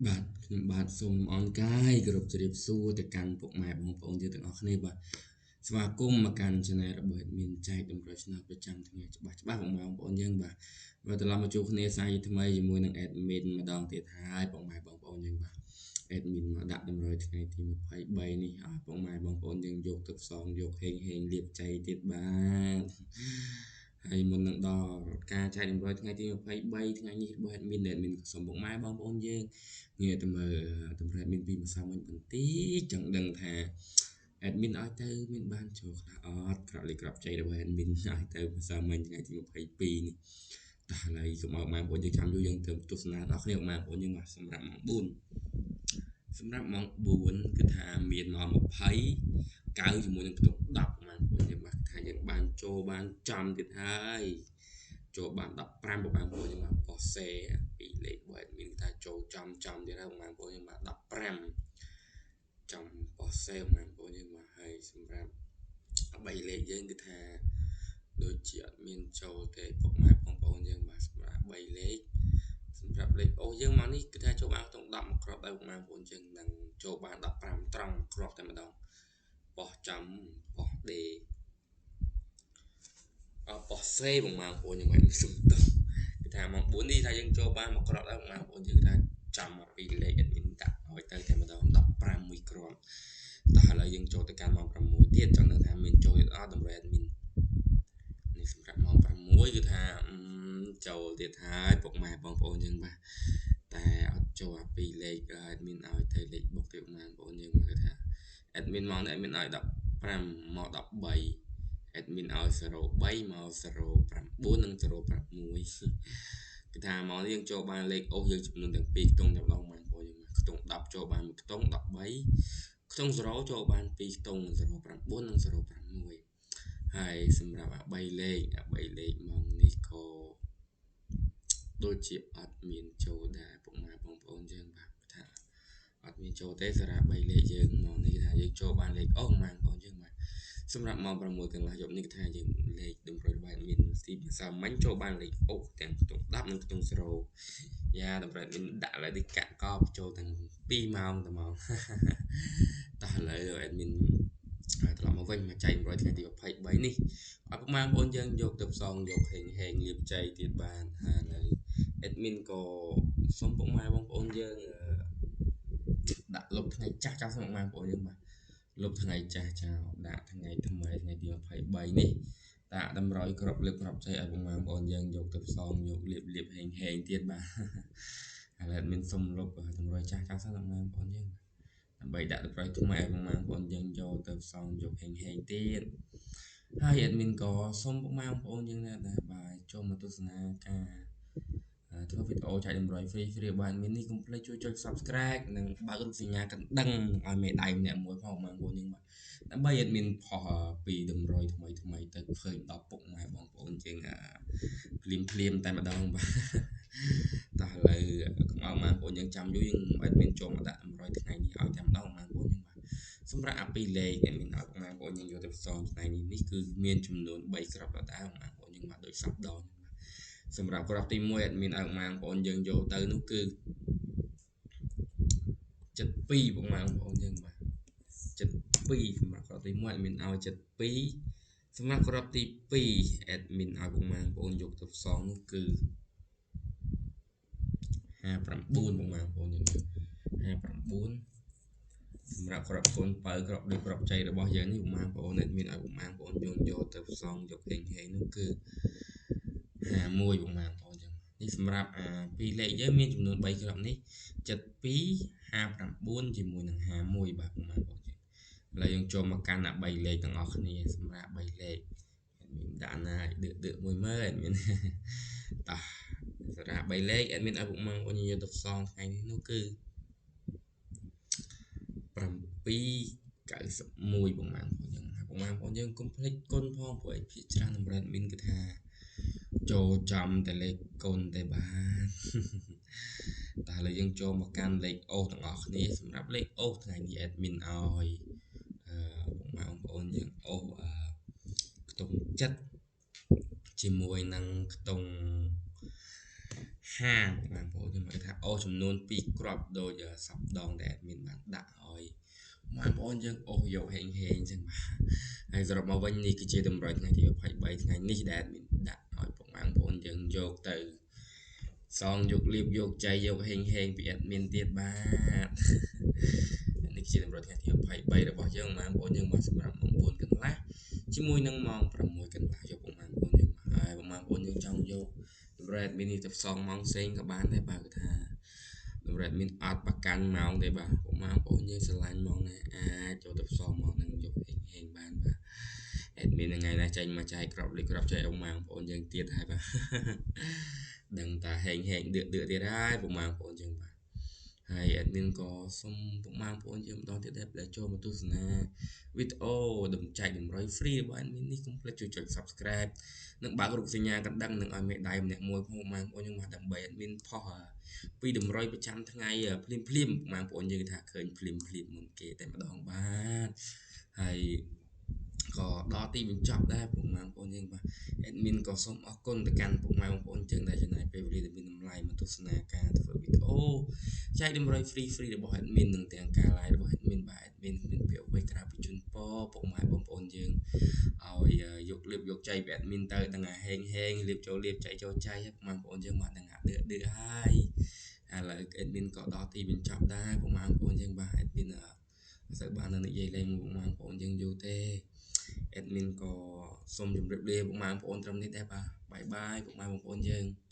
បាទខ្ញុំបាទសូមអរកាយគោរពជម្រាបសួរទៅកាន់ពុកម៉ែបងប្អូនយើងទាំងអស់គ្នាបាទស្វាគមន៍មកកាន់ Channel របស់ Admin ចែកតម្រុយឆ្នោតប្រចាំថ្ងៃច្បាស់ច្បាស់ពុកម៉ែបងប្អូនយើងបាទបាទត្រឡប់មកជួបគ្នាសាជាថ្មីជាមួយនឹង Admin ម្ដងទៀតហើយពុកម៉ែបងប្អូនយើងបាទ Admin មកដាក់តម្រុយថ្ងៃទី23នេះឲ្យពុកម៉ែបងប្អូនយើងយកទៅផ្សងយកហេងហេងលៀបជ័យទៀតបាទហើយមុននឹងដល់ការចែកតម្រុយថ្ងៃទី23ថ្ងៃនេះរបស់ Admin Admin ក៏សូមពុកម៉ែបងប្អូនយើងងាកទៅមើលតម្រុយ Admin ពីម្សិលមិញបន្តិចចង់ដឹងថា Admin ឲ្យទៅមានបានចូលខ្លះអត់ក្រក់លេខក្របជ័យរបស់ Admin ឲ្យទៅម្សិលមិញថ្ងៃទី22នេះតោះឥឡូវកុំឲ្យបងប្អូនយើងចាំយូរយើងទៅទស្សនាដល់គ្នាបងប្អូនយើងបាទសម្រាប់ម៉ោង4សម្រាប់ម៉ោង4គឺថាមានម៉ោង20កៅជាមួយនឹងខ្ទង់10បងប្អូនយើងបាទថាយើងបានចូលបានចំទៀតហើយចូលបាន15បងប្អូនយើងបាទប៉ុសេពីលេខរបស់ admin គឺថាចូលចំចំទៀតហើយបងប្អូនយើងបាទ15ចំប៉ុសេបងប្អូនយើងបាទហើយសម្រាប់3លេខយើងគឺថាដូចជាអត់មានចូលទេពុកម៉ែបងប្អូនយើងបាទសម្រាប់3លេខសម្រាប់លេខអូយើងមកនេះគឺថាចូលបានក្នុង10មកគ្រាប់ដែរបងប្អូនយើងនឹងចូលបាន15ត្រង់គ្រាប់តែម្ដងបោះចំបោះដេអបោះសេបងប្អូនយើងមិនសុំទោសគឺថាម៉ោង4នេះថាយើងចូលបានមកគ្រាប់ដែរបងប្អូនយើងថាចាំមកពីលេខ admin ដាក់ឲ្យទៅតែម្ដង15មួយគ្រាប់តោះឥឡូវយើងចូលទៅកាន់ម៉ោង6ទៀតចង់ដឹងថាមានចូលទៀតអត់តម្រូវ admin នេះសម្រាប់ម៉ោង6គឺថាចូលទៀតហើយពុកម៉ែបងប្អូនយើងបាទតែអត់ចូលអាពីលេខ admin ឲ្យទៅលេខបុកទៀតបងប្អូនយើងគឺថា admin មក admin ឲ្យ15មក13 admin ឲ្យ03មក09និង06គឺថាមកនេះយើងចូលបានលេខអូសយើងចំនួនទាំងពីរខ្ទង់តែម្ដងបងប្អូនយើងខ្ទង់10ចូលបានមួយខ្ទង់13ខ្ទង់0ចូលបាន2ខ្ទង់09និង06ហើយសម្រាប់អា3លេខអា3លេខម៉ោងនេះក៏ដូចជាអត់មានចូលដែរពុកម៉ែបងប្អូនយើងបាទថាអត់មានចូលទេសម្រាប់3លេខយើងម៉ោងនេះថាយើងចូលបានលេខអូបងប្អូនយើងបាទសម្រាប់ម៉ោង6កន្លះយប់នេះគឺថាយើងលេខតម្រុយរបស់ admin ទីភាសាមិញចូលបានលេខអូទាំងខ្ទង់10និងខ្ទង់0យ៉ាតម្រុយ admin ដាក់ឡើយដូចកាក់កបចូលទាំង2ម៉ោងតែម៉ោងតោះឥឡូវ admin ត្រឡប់មកវិញមកចែក100ថ្ងៃទី23នេះឲ្យពុកម៉ែបងប្អូនយើងយកទៅផ្សងយកហេងហេងលៀបជ័យទៀតបានហើយ admin ក៏សូមពុកម៉ែបងប្អូនយើងដាក់លុបថ្ងៃចាស់ចោលសូមពុកម៉ែបងប្អូនយើងបាទលុបថ្ងៃចាស់ចោលដាក់ថ្ងៃថ្មីថ្ងៃទី23នេះដាក់តម្រុយក្របលើកក្របជ័យឲ្យពុកម៉ែបងប្អូនយើងយកទៅផ្សងយកលៀបលៀបហេងហេងទៀតបាទឥឡូវ admin សូមលុបតម្រុយចាស់ចោលសិនពុកម៉ែបងប្អូនយើងដើម្បីដាក់តម្រុយថ្មីឲ្យពុកម៉ែបងប្អូនយើងយកទៅផ្សងយកហេងហេងទៀតហើយ admin ក៏សូមពុកម៉ែបងប្អូនយើងដែរបាទចូលមកទស្សនាការធ្វើវីដេអូចែកតម្រុយ free free របស់ admin នេះកុំភ្លេចជួយចុច Subscribe និងបើករូបសញ្ញាកណ្ដឹងឲ្យមេដៃម្នាក់មួយផងបងប្អូនយើងបាទដើម្បី admin ផុសពីតម្រុយថ្មីថ្មីទៅឃើញដល់ពុកម៉ែបងប្អូនយើងភ្លាមភ្លាមតែម្ដងបាទតោះឥឡូវកុំឲ្យបងប្អូនយើងចាំយូរយើង admin ចូលមកដាក់តម្រុយថ្ងៃនេះឲ្យតែម្ដងបងប្អូនយើងបាទសម្រាប់អាពីលេខ admin ឲ្យបងប្អូនយើងយកទៅផ្សងថ្ងៃនេះនេះគឺមានចំនួន3គ្រាប់ដដែលបងប្អូនយើងបាទដូចសពដងសម្រាប់គ្រាប់ទី1 admin ឲ្យបងប្អូនយើងយកទៅនោះគឺ72បងប្អូនយើងបាទ72សម្រាប់គ្រាប់ទី1 admin ឲ្យ72សម្រាប់គ្រាប់ទី2 admin ឲ្យបងប្អូនយកទៅផ្សងនោះគឺ59បងប្អូនយើង59សម្រាប់ក្របកូនបើក្របដូចក្របចៃរបស់យើងនេះបងប្អូន admin ឲ្យបងប្អូនយើងយកទៅផ្សងយកហេងហេងនោះគឺ51បងប្អូនចឹងនេះសម្រាប់អាពីរលេខយើងមានចំនួន3គ្រាប់នេះ72 59ជាមួយនឹង51បាទបងប្អូនចឹងឥឡូវយើងចូលមកកាន់អា3លេខទាំងអស់គ្នាសម្រាប់3លេខ admin ដាក់ណាឲ្យដឺដឺមួយមើល admin តោះសម្រាប់3លេខ admin ឲ្យពុកម៉ែបងប្អូនយកទៅផ្សងថ្ងៃនេះនោះគឺ791បងប្អូនយើងបងប្អូនយើងកុំភ្លេចគុណផងព្រោះឯភាគច្រើនតម្រូវ admin គឺថាចូលចំតែលេខគុណទេបាទតើឥឡូវយើងចូលមកកាន់លេខអូសទាំងអស់គ្នាសម្រាប់លេខអូសថ្ងៃនេះ admin ឲ្យបងប្អូនយើងអូសខ្ទង់ចិត្តជាមួយនឹងខ្ទង់ ហាងបងប្អូនយើងមកថាអូសចំនួន2គ្រាប់ ដោយសប្ដងដែល admin បានដាក់ឲ្យបងប្អូនយើងអូសយកហេងហេងចឹងបាទ។ ហើយសរុបមកវិញ នេះគឺជាតម្រុយថ្ងៃទី23ថ្ងៃនេះ ដែល admin ដាក់ឲ្យពុកម៉ែបងប្អូនយើងយកទៅសងយកលៀបយកចៃយកហេងហេងពី admin ទៀតបាទ។ នេះជាតម្រុយថ្ងៃទី23របស់យើងបងប្អូនយើងមក សម្រាប់ម៉ោង4កន្លះ ជាមួយនឹងម៉ោង6កន្លះ យកបងប្អូនយើងមក។ ហើយបងប្អូនយើងចង់យកតម្រុយ admin នេះទៅផ្សងម៉ោងផ្សេងក៏បានដែរបាទ គឺថាតម្រុយ admin អត់ប្រកាន់ម៉ោងទេបាទ។ បងប្អូនយើងស្រឡាញ់ម៉ោងណា អាចចូលទៅផ្សងម៉ោងនឹងយកហេងហេងបានបាទ។ admin ថ្ងៃនេះចេញមកចែកក្របលិក្របចែកបងប្អូនយើងទៀតហើយបាទ ដឹងតាហេងហេងដឿដឿទៀតហើយបងប្អូនយើងបាទ។ ហើយ admin ក៏សូមពុកម៉ែបងប្អូនយើងម្ដងទៀតដែលចូលមកទស្សនាវីដេអូដំចែកតម្រុយ free របស់ admin នេះ កុំភ្លេចជួយចុច subscribe និងបើករូបសញ្ញាកណ្ដឹង និងឲ្យមេដៃម្នាក់មួយផងបងប្អូនយើងមក ដើម្បី admin ផុសពីតម្រុយប្រចាំថ្ងៃភ្លាមភ្លាម បងប្អូនយើងថាឃើញភ្លាមភ្លាមមុនគេតែម្ដងបាទ។ ហើយក៏ដល់ទីបញ្ចប់ដែរពុកម៉ែបងប្អូនយើងបាទ admin ក៏សូមអរគុណទៅកាន់ពុកម៉ែបងប្អូនយើងដែលចំណាយពេលវេលាដ៏មានតម្លៃមកទស្សនាការធ្វើវីដេអូចែកតម្រុយ free free របស់ admin និងទាំងការ live របស់ admin បាទ។ admin គ្មានពាក្យអ្វីក្រៅពីជូនពរពុកម៉ែបងប្អូនយើងឲ្យយកលៀបយកចៃពី admin ទៅ ដឹងថាហេងហេងលៀបចូលលៀបចៃចូលចៃពុកម៉ែបងប្អូនយើងបាទ ដឹងថាឌឺឌឺហើយ។ ឥឡូវ admin ក៏ដល់ទីបញ្ចប់ដែរពុកម៉ែបងប្អូនយើងបាទ admin អត់សូវបាននិយាយលេងពុកម៉ែបងប្អូនយើងយូរទេ admin ក៏សូមជម្រាបលាពុកម៉ែបងប្អូនត្រឹមនេះដែរបាទ។ បាយបាយពុកម៉ែបងប្អូនយើង។